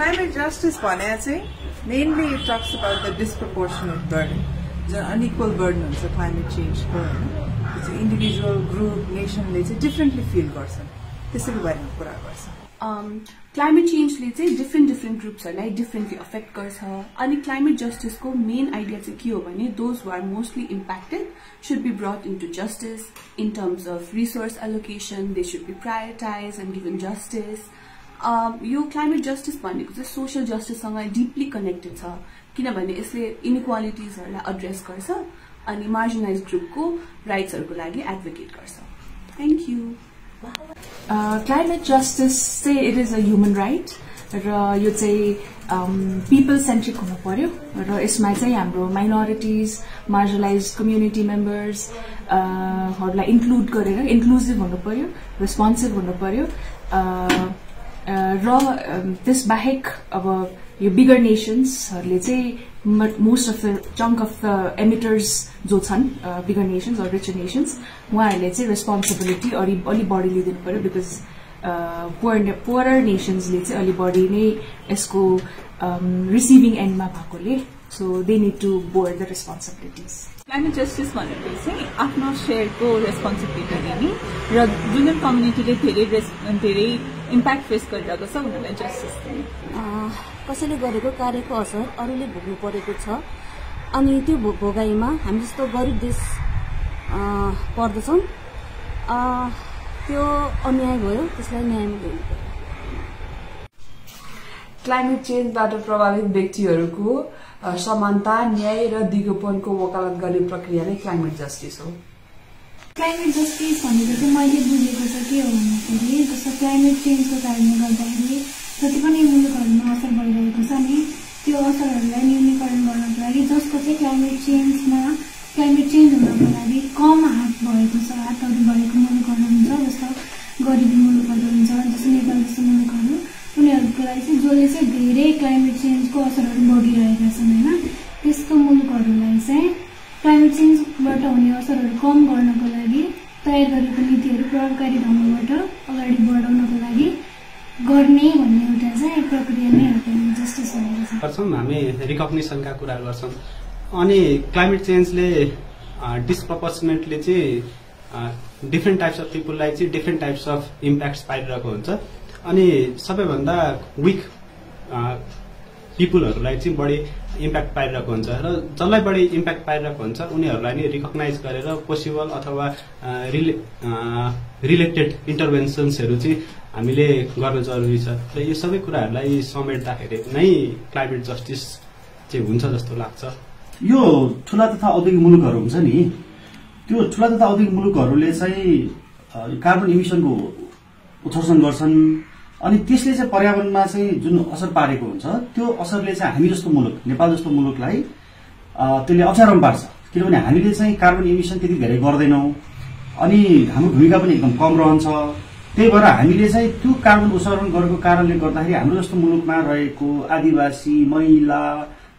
Climate justice mainly it talks about the disproportionate burden, the unequal burden of climate change. It's an individual, group, nation, differently feel person. Climate change different groups differently affect and climate justice ko main idea those who are mostly impacted should be brought into justice in terms of resource allocation. They should be prioritized and given justice. Yo climate justice social justice deeply connected किनभने यसले inequalities address गर्छ अनि marginalized group को rights को लागि advocate गर्छ. Thank you. Climate justice say it is a human right र यो चाहिँ people centric हुनु पर्यो र यसमा चाहिँ हाम्रो minorities, marginalized community members हरुलाई include गरेर inclusive हुनु पर्यो, responsive हुनु पर्यो र this बाहेक अब यो bigger nations हरुले चाहिँ most of the chunk of the emitters जो छन् bigger nations or richer nations उहाँहरुले चाहिँ responsibility अलि बढी लिदिनु पर्यो because poorer nations ले चाहिँ अलि बढी नै यसको receiving end मा भएकोले so they need to bear the responsibilities. Climate justice भनेको चाहिँ आफ्नो शेयर को responsibility लिने र जुन कम्युनिटीले धेरै impact face गरिरहेको छ उनीहरुलाई justice दिने. कसैले गरेको कार्यको असर अरूले भोग्नु परेको छ अनि त्यो भोगाइमा हामी जस्तो गरिब देश पर्दछौं त्यो अन्याय भयो त्यसलाई न्यायमा ल्याउनु पर्यो. क्लाइमेट चेन्ज बाट प्रभावित व्यक्तिहरुको समानता, न्याय र दिगोपनको वकालत गर्ने प्रक्रिया नै क्लाइमेट जस्टिस हो. क्लाइमेट जस्टिस भनेको चाहिँ मैले बुझेको छ के हो भन्दाखेरि जस्तो क्लाइमेट चेन्जको कारणले गर्दाखेरि जति पनि मुलुकहरुमा असर भइरहेको छ नि त्यो असरहरुलाई न्यूनीकरण गर्नको लागि जसको चाहिँ क्लाइमेट चेन्ज हुनको लागि कम हात भएको छ, हातहरु भएको मुलुकहरु हुन्छ जस्तो गरिबी मुलुकहरु हुन्छ जस्तो नेपाल जस्तो मुलुकहरु उनीहरुको लागि चाहिँ जसले चाहिँ धेरै क्लाइमेट चेन्जको असरहरु भोगिरहेका छन् हैन त्यसको मुलुकहरुलाई चाहिँ क्लाइमेट चेन्जबाट हुने असरहरु कम गर्नको लागि तयार गरेको नीतिहरु प्रभावकारी ढंगबाट अगाडि बढाउनको लागि गर्ने भन्ने एउटा चाहिँ प्रक्रिया नै हो क्लाइमेट जस्टिस भनेको गर्छौं. हामी रिकग्निसनका कुरा गर्छौं अनि क्लाइमेट चेन्जले डिस्प्रोपोर्सनेटली चाहिँ डिफरेंट टाइप्स अफ पीपललाई चाहिँ डिफरेंट टाइप्स अफ इम्प्याक्ट्स पाइरहेको हुन्छ अनि सबैभन्दा वीक पीपलहरुलाई चाहिँ बढी इम्प्याक्ट पाइरहेको हुन्छ र जसलाई बढी इम्प्याक्ट पाइरहेको हुन्छ उनीहरुलाई नि रिकग्नाइज गरेर पोसिबल अथवा रिलेटेड इन्टरभेन्सन्सहरु चाहिँ हामीले गर्न जरुरी छ र यो सबै कुराहरुलाई समेट्दाखेरि नै क्लाइमेट जस्टिस चाहिँ हुन्छ जस्तो लाग्छ. यो ठूला तथा औद्योगिक मुलुकहरु हुन्छ नि त्यो ठूला तथा औद्योगिक मुलुकहरुले चाहिँ कार्बन इमिसनको उत्सर्जन गर्छन् अनि त्यसले चाहिँ पर्यावरणमा चाहिँ जुन असर पारेको हुन्छ त्यो असरले चाहिँ हामी जस्तो मुलुक नेपाल जस्तो मुलुकलाई त्यसले अप्ठ्यारोमा पार्छ किनभने हामीले चाहिँ कार्बन इमिसन त्यति धेरै गर्दैनौं अनि हाम्रो भूमिका पनि एकदम कम रहन्छ. त्यही भएर हामीले चाहिँ त्यो कार्बन उत्सर्जन गरेको कारणले गर्दाखेरि हाम्रो जस्तो मुलुकमा रहेको आदिवासी, महिला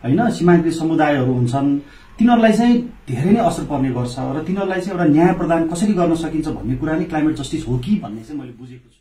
हैन सीमान्तकृत समुदायहरु हुन्छन् तिनीहरुलाई चाहिँ धेरै नै असर पर्ने गर्छ र तिनीहरुलाई चाहिँ एउटा न्याय प्रदान कसरी गर्न सकिन्छ भन्ने कुरा नै क्लाइमेट जस्टिस हो कि भन्ने चाहिँ मैले बुझेको छु.